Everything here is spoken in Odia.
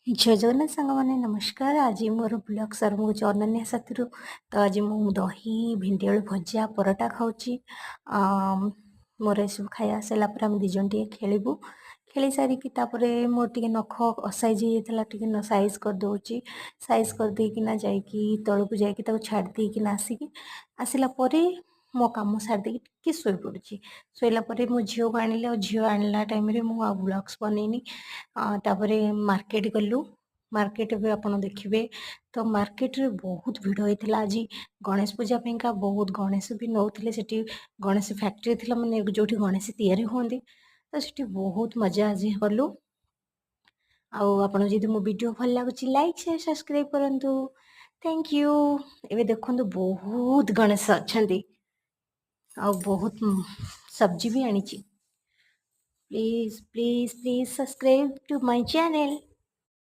ଜୟ ଜଗନ୍ନାଥ ସାଙ୍ଗମାନେ, ନମସ୍କାର। ଆଜି ମୋର ବ୍ଲଗ୍ସ ଆରମ୍ଭ ହେଉଛି ଅନନ୍ୟା ସାଥିରୁ। ତ ଆଜି ମୁଁ ଦହି, ଭେଣ୍ଡି ଆଳୁ ଭଜା, ପରଟା ଖାଉଛି। ମୋର ଏସବୁ ଖାଇବା ସରିଲା ପରେ ଆମେ ଦୁଇ ଜଣ ଟିକେ ଖେଳିବୁ। ଖେଳି ସାରିକି ତାପରେ ମୋର ଟିକେ ନଖ ଅସାଇଜ୍ ହେଇଯାଇଥିଲା, ଟିକେ ସାଇଜ୍ କରିଦେଉଛି। ସାଇଜ୍ କରିଦେଇକିନା ଯାଇକି ତଳକୁ ଯାଇକି ତାକୁ ଛାଡ଼ି ଦେଇକିନା ଆସିକି, ଆସିଲା ପରେ ମୋ କାମ ସାରିଦେଇକି ଟିକେ ଶୋଇପଡ଼ୁଛି। ଶୋଇଲା ପରେ ମୋ ଝିଅକୁ ଆଣିଲି, ଆଉ ଝିଅ ଆଣିଲା ଟାଇମ୍ରେ ମୁଁ ଆଉ ବ୍ଲଗ୍ସ ବନେଇନି। ତାପରେ ମାର୍କେଟ ଗଲୁ। ମାର୍କେଟ ବି ଆପଣ ଦେଖିବେ ତ ମାର୍କେଟରେ ବହୁତ ଭିଡ଼ ହେଇଥିଲା ଆଜି ଗଣେଶ ପୂଜା ପାଇଁକା। ବହୁତ ଗଣେଶ ବି ନେଉଥିଲେ ସେଠି। ଗଣେଶ ଫ୍ୟାକ୍ଟ୍ରି ଥିଲା, ମାନେ ଯେଉଁଠି ଗଣେଶ ତିଆରି ହୁଅନ୍ତି, ତ ସେଠି ବହୁତ ମଜା ଆଜି କଲୁ। ଆଉ ଆପଣ ଯଦି ମୋ ଭିଡ଼ିଓ ଭଲ ଲାଗୁଛି, ଲାଇକ୍, ସେୟାର, ସବସ୍କ୍ରାଇବ୍ କରନ୍ତୁ। Thank you. ଏବେ ଦେଖନ୍ତୁ, ବହୁତ ଗଣେଶ ଅଛନ୍ତି ଆଉ ବହୁତ ସବଜି ବି ଆଣିଛି। Please, please, please subscribe to my channel.